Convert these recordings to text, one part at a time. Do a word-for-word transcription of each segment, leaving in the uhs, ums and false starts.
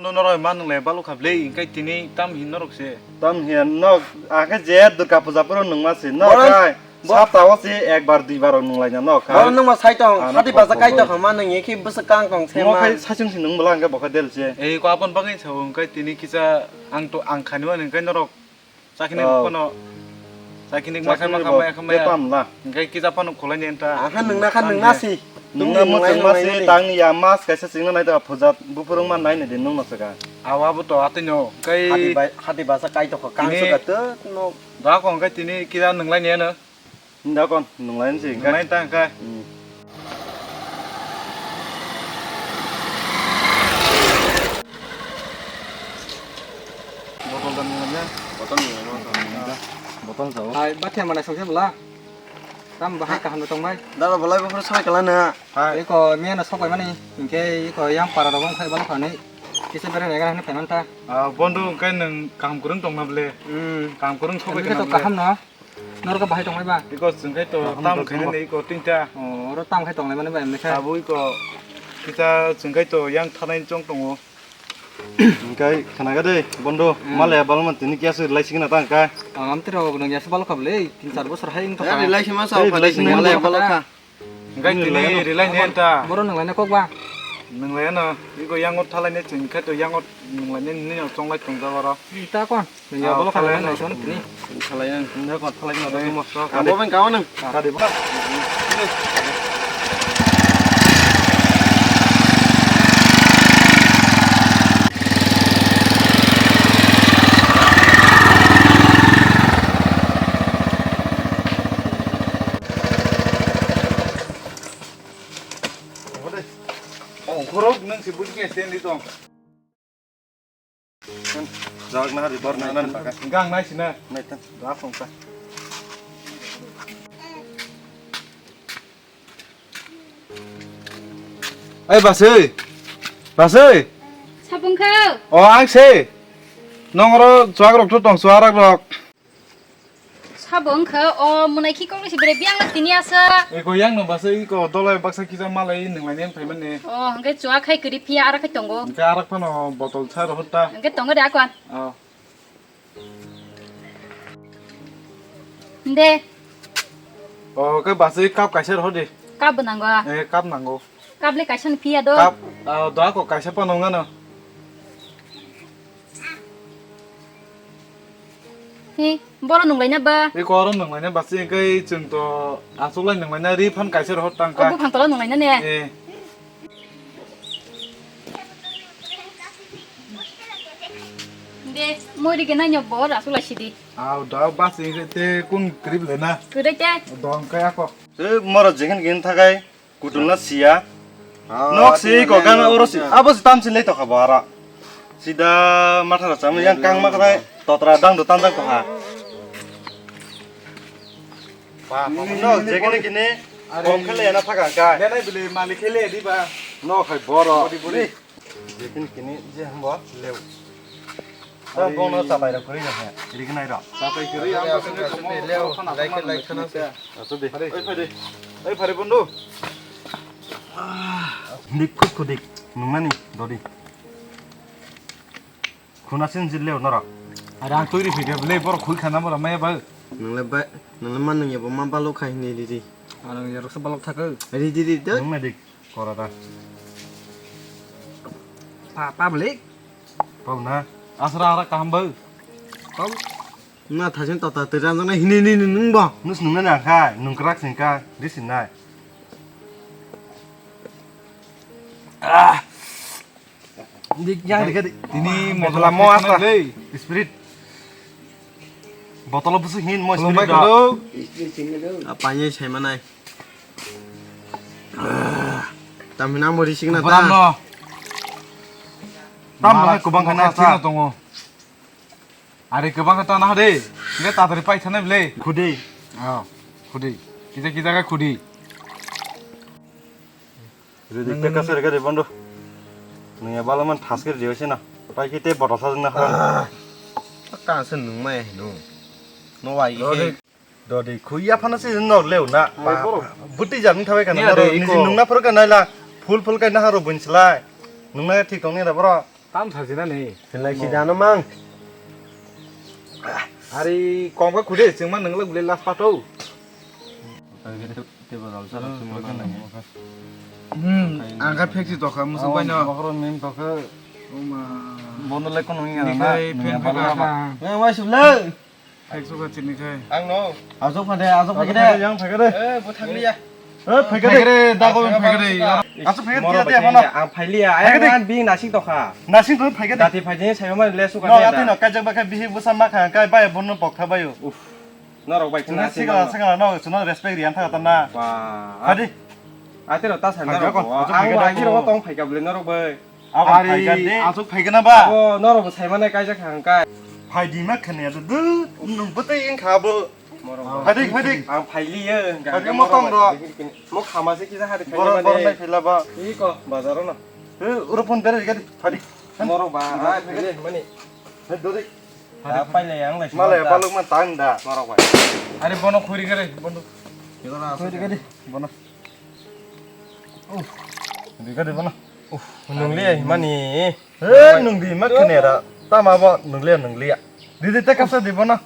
No norok ma nwnglai balukha ble, hingkai tini tam hin norok se. Tam hin nok, akhe je Durga puja poro nungma se, nok Boron, kai. Bo- Sapta o se ekbar duibar rok nunglaina nok, kai. Boron nungma sai tong, Ano hati baja kok kai kok. Tong ma nung ye ki bwswk kang tong se Mo ma. Khai saichung se nung bwla hingke bokha del se. Ei ko abon bagwi sao, hingkai tini kisa ang to ang khani mani hingkai norok. Chakini Oh. Phano, chakini Chakini makha makha bo maya khamaya. Ketam la. Hingke kisa phano khulai ni enta. Aha nungna kha nungna si. Nungna muchung ma si tang ya mas kaisa singna nai ta phujat buphurung ma nai ni din nung no saka. Awa bo to atwi no. Kai Hati bai, hati basa kai to kang Ini suka to no. Da ko hingke tini kisa nunglai ni ano. Hinda kon, nunglain si, hingke. Nunglain ta hingke. Hmm. Botol dan nunglain ya. Botol nunglain ya. Botol jao. Hai, bathia mana songse bela. Tam bahai kaham tong bai. Dara belai bo phuru sabai kala na. Hai. Iko miya na sok bai mani. Hingke iko yang para rok khai balo khani. Kisa bere nega hani phaimanta. Ah, bondu hingke nung kaham kurung tong na bele. Hmm. Kaham kurung sok bai Hingke kana to bele. Kaham no. Norok bahai tongnai ba? Iko chwng khai to Kaham tam to khaina tongma. Ni iko tinta. Oh, oro tam khai tongnai mani ba emne khe? Abo iko kisa chwng khai to yang thanai chong tongo. Hingkai khana ga de bondo Hmm. Male balma tini kya se lai signa tang kai. Ang am tiro nang ya se balo kable tin char bosor hai ing to. Ya, ka. Rilai sima sa Hey, phalai rilai sing sima male sa balo phalai. Kha. Hingkai tini rilai ni anta. Boro nang lai na kok ba? Nang lai na. Iko yango thalai ne chwng khai to yango nang lai ne ni chong lai tong jabaro. Ta kon. Nang ya bolo khalai nang son tini. Khalai nang. Nang kon khalai nang mo. Abo ben kawan nang. Kade ba. Oh, khorok nang si buji ke stand di tong. Jawak na hari dor na nan baka. Gang nai sina. Nai tan. Da song ka. Ai basui. Basui. Sabung kho. O ang se. Nongro chuak rok to tong chuak rok. Sabo wngkha o mwnai khi koknwi se bwrwi biyang no tini asa. Eko yang no basa iko dolai baksa kisa malai nwnglai nang phaimani. O hwnkhe chuak khai kwrwi phiya arak khai tongo. Hwnkhe arak phano botol sa rohor ta. Hwnkhe tongo de akwan. O. De. O khe basa cup kaisa rohor di. Cup bo nango. Eh, cup nango. Cup le kaisa ni phiya do. Cup, ah, do ako kaisa phano wngano. He, boro nunglaina ba? Eko oro nunglaina ba, se hwnkhe chwng to achuklai nunglaina, ri phan kaisa rohor tang O kha. Buphang tolo nunglaina ne? Eh. De, moi ri gena nyo bor achuklai sidi. Au da ba se hwnkhe te kun trip lena. Kudai te? Dong kaya ko. E moro jengin gin thakai. Kutulna siya. Ah, nok si ati ko mane gan ano oro si. Abo si tam si le to kha bo ara. Sida matha ra cham yang kang ma krai totra dang do tanjak to ha. Pa, pa, no, jekene kini. Are. Bom khele na thaka ka. Nene bile malik khele di ba. No khai boro. Bori, bori. Jekin kini je hambo lew. Ta bongno chapai rok kwrwi rok he. Iri khnai rok. Chapai kwrwi ang ba sini komo. Lew, lai khe lai khana se. Asu de. Oi phai de. Oi phai de bondo. Dik khuk khudik. Nungmani dodi. Khuna sin jil lew norok. Are ang twi ri phikhe le borok khui khana mora maya ba. Nungle ba, nungle man nung yabo ma balok khai ni di di. Ang yarok se balok thakw. Ri di di de. Nungmai dik. Kora ta. Pa, public. Pau na. Asra ara kaham bau. Pau. Na thasin tota twi ranjak nai hini ni ni nung bo. Nus nung na khai, nung krak sing ka, di sin nai. Ah. Dik ya. Tini modala mo asta. Spirit. Botolo busu hin mo spirit do. Apa ni sai manai. Tam hinang bo risik na ta. Bram no. Tam no kubang kana ta. Tongo. Are kubang ta na de. Nge ta dari pai thane ble. Khudi. Oh. Khudi. Kita kita ka khudi. Ridi peka sir gari bondo. Nge bala man thas gari diyo sina. Pai kite botol sa na ha. Ka se nung mai no. No wai. Dodi khuya phano se no lew na. Ai, borok. Buti jani thabai kana. Ni ade niji iko. Nungna phuru kana la. Full full kaina haro bunslai. Nungna thik tong ni da boro. Tam sajina ni. Selai si dano mang. Ari kongka kude chengma nengla gule last pato. Hmm, angka phek si tokha musuk bai no. Bokhoro nim tokha. Oma. Bondo le kono ngi na. Nikai pen phek ka. Nang mai sublai. Phek suka chini khai. Ang no. Azok phade, azok phade. Yang phek de. Eh, bo thang liya. Eh, phek de. Dago phek de. Azok phek de. Ang phailiya. Ang bi nasing tokha. Nasing to phek de. Dati phaijini sayo ma le suka. No, ati no kajak ba khai bihi busa ma kha kai bai bono pok tha bayo. Norok bai khna sikla sikla no chwngno respect riyan tha ta na. Ba. Hadi. Ate ro ta sai norok. Ang bai hiro tong phai ka bole norok bai. Abo phai ka de. Asuk phai ka na ba. Abo norok bo sai mane kaisa khang kai. Phai di ma khne ya du. Nung bwtwi eng kha bo. Hadi hadi. Ang phai li ye. Hadi mo tong ro. Mo khama se kisa hadi khai mane. Bor nai phila ba. Iko bazar no. Uro phone bere gadi. Hadi. Norok ba. Ai phai le mani. Hadi dori. Pailai ang lai. Malai balok man tang da. Norok bai. Are bono khuri gare bono. Khuri gare bono. Khuri gare bono. Nungli mani. He nungdi ma khne da. Tama bo nungli nungli. Didi te kapsa di bono.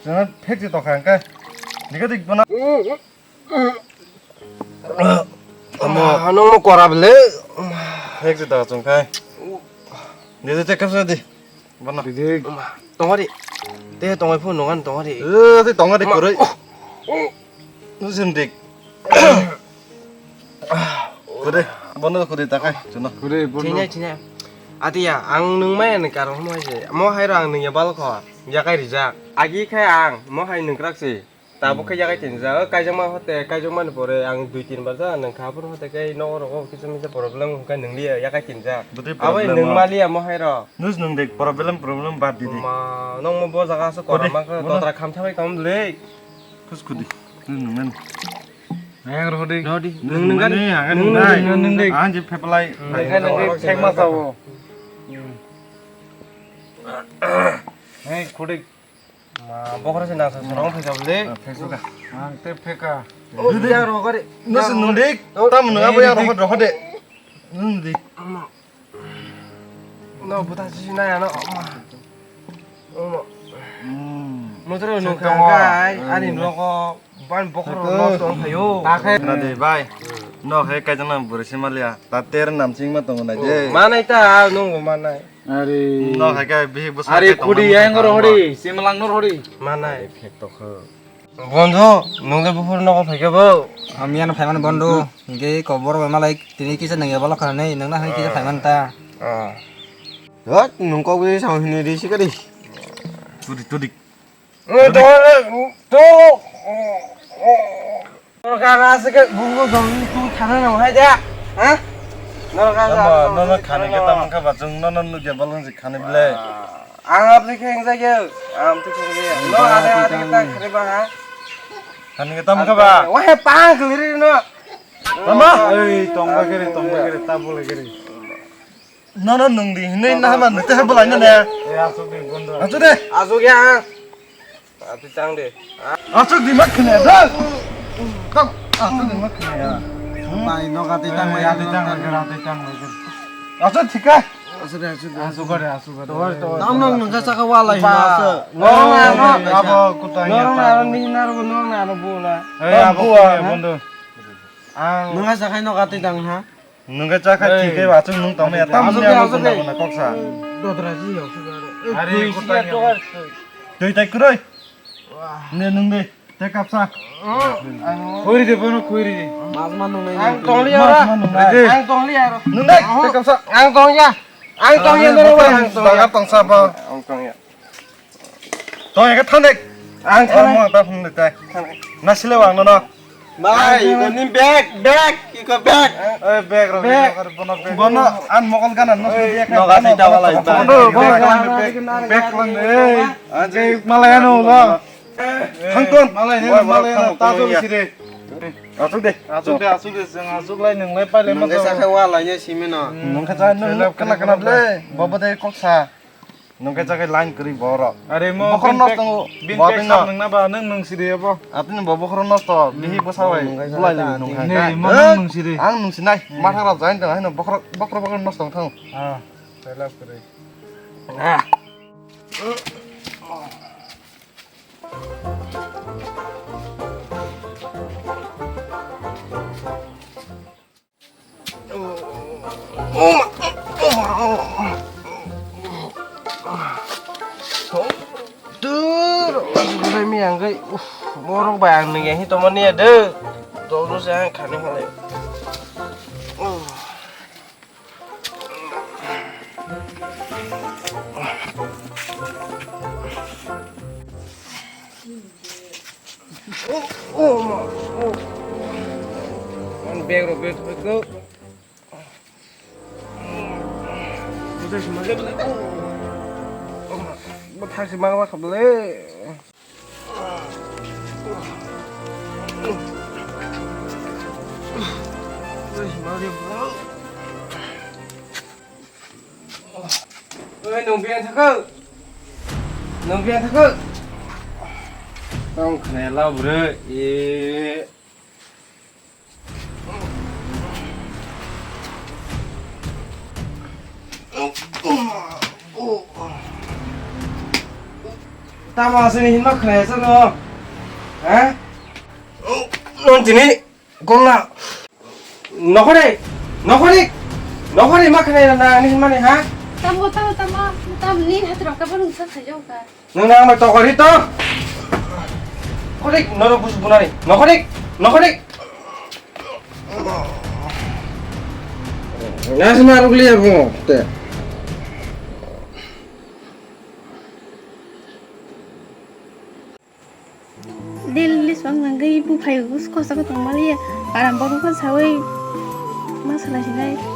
Jana phek ji tokha angka. Dika dik bono. Amo. Ano mo kora bele. Hek jita chung kai. Dede te kapsa di. Bana. Dede. Tongari. Te tongai phone nongan tongari. Eh, te tongari koroi. Nusim dik. Kore, bono kore takai, chuno. Kore, bono. Chine, chine. Atiya, ang nung maya ni karon mo hai se. Mo hai ro ang nung ya bal kho. Ya kai rijak. Agi khai ang, mo hai nung krak se. Tabuk khe yakai tinjak, o kaijakma hote, kaijakmani pore ang dui tin bar ja nang kha, phuru hote khe nogo rogo kisa misa problem hwnkhe nang liya yakai tinjak. Bwtwi problem. Aboni nang ma liya mo hai ro. Nus nung de problem, problem bad di de. Ma, nong mo bo jaga aswk kora ma khe, bono. Dotra kham thabai tong le. Khus khudi. Nus nung nang. Nang rohdi. Rohdi. Nus nung nung gani. Nang nung nai. Nung nung de. Ang je pheplai. Nang nung de. Thek ma sao. Hei, khudi. Ma, bokhora se nang sa sorong phai kha bole. Phai suka. Ang te pheka. O, ya ro gari. No se nung dik. Tam nung abo ya ro ro de. Nung dik. No buta si na ya no. Ma. Mo tro no kha kai ani nogo ban bokhora no tong phayo. Ta khe na de bai. No he kai jana buri se malia. Ta ter nam sing ma tong na je. Manai ta nung manai. Ari. No, hai kai bihik bwsa. Ari kai khudi tongma yang ro hori, simalang nor hori. Manai phek tokho. Bondhu, nung le buphur nogo phaikhe bo? Ami ano phaiman bondhu. Hingke kobor bai malai tini kisa nang yabalo khanani, nang na hai kisa phaiman ta. Ah. Hot, nung kok wi sang hini ri sikari. Tudik, tudik. Norok aswk khe bubu jong tu thana nang hai da. Ha? Norok aswk. Nono khani khe tamang kha ba chwng nono nukya balong se khani ble. Ang apni khe engjak ya. Ang tu khe ya. No ada ada kita khani ba ha. Khani khe tamang kha ba. Wah pang kiri no. Tama? Ei tongba kiri tongba kiri tabule kiri. Nono nungdi hinui nahama nute ha bwlaino ne. Eh, asuk di bondo. Asuk de. Asuk ya. Asuk tang de. Asuk di mak khne da. Tam asuk di mak khne ya. Bai no gati tang mai ati tang mai gati tang mai. Asuk thika. Asuk de asuk de. Asuk de asuk de. Nam nang nungka saka wala hina asuk. Nong nang abo kutai ya. Nong nang ni nar bo nong nang bo na. Eh abo bondo. Ang nungka sakai no gati tang ha. Nungke chakha thike ba chung nung tongmaya tam asuk ya asuk ya. Koksa. Dodra ji ya asuk ya. Ari kota ya. Doi tai kuroi. Ne nung de. Te kapsa. Khuiri de bono khuiri de. Mas man nung nai. Ang tongli ora. Ang tongli ora. Nung de. Te kapsa. Ang tongya. Ang tongya nung ang tongya. Tongsa ba. Ang tongya. Tong eke thanek. Ang thanek. Mo ta phung de tai. Nasile wang no no. Bai, iko ni bag, bag, iko bag. Eh bag ro. Bono an mokol gana no. Bag no gasi ta wala. Bag lang eh. Anje malaya no lo. Thangton malaya no malaya ta jo sire. Asuk de. Asuk de asuk de jeng asuk lai nung lai pai le ma. Nung sa khe wala ye simi no. Nung khe cha nung kana kana ble. Baba de koksa. Nungke chakai line kwrwi borok. Are mo bokhorok nos tongo. Bin pek sam nungna ba nung nung siri abo. Atini bo bokhorok nos to bihi bwsa bai bulai nung nung khai. Ne mo nung nung siri. Ang nung sinai matha rok jain tong haino bokhorok bokhorok bokhorok nos tong thang. Ah. Belap kwrwi. Ah. Dur, dur, mi angkai. Uf, borok bai ang nung yang hi tomani ya de. Dol dol se ang khani halai. Oh, oh, ma, oh. Ang bag rok bag rok. Bwthai se ma le bwle. Oh, oh, ma. Bwthai se ma ma kha bwle. Bwthai se ma le bwle. Oi, nung biang thakal. Nung biang thakal. Tong khne la bwrwi. E. Tamo asini hinma khwlai sa no? Ha? Non tini kong na. Nokhore, nokhore, nokhore ma khwlai na ani hinmani ha? Tamo, tamo, tamo, tamo ni hatrok ka bwrwng sa khaijao ka. Nung nang mai tokori to. Khodik norok busu bunari. Nokhore, nokhore. Nasma rugli ya bungo te. Daily swk nangwi buphai khosa khe tongmani ya. Param borok khe sawi ma salai sinai.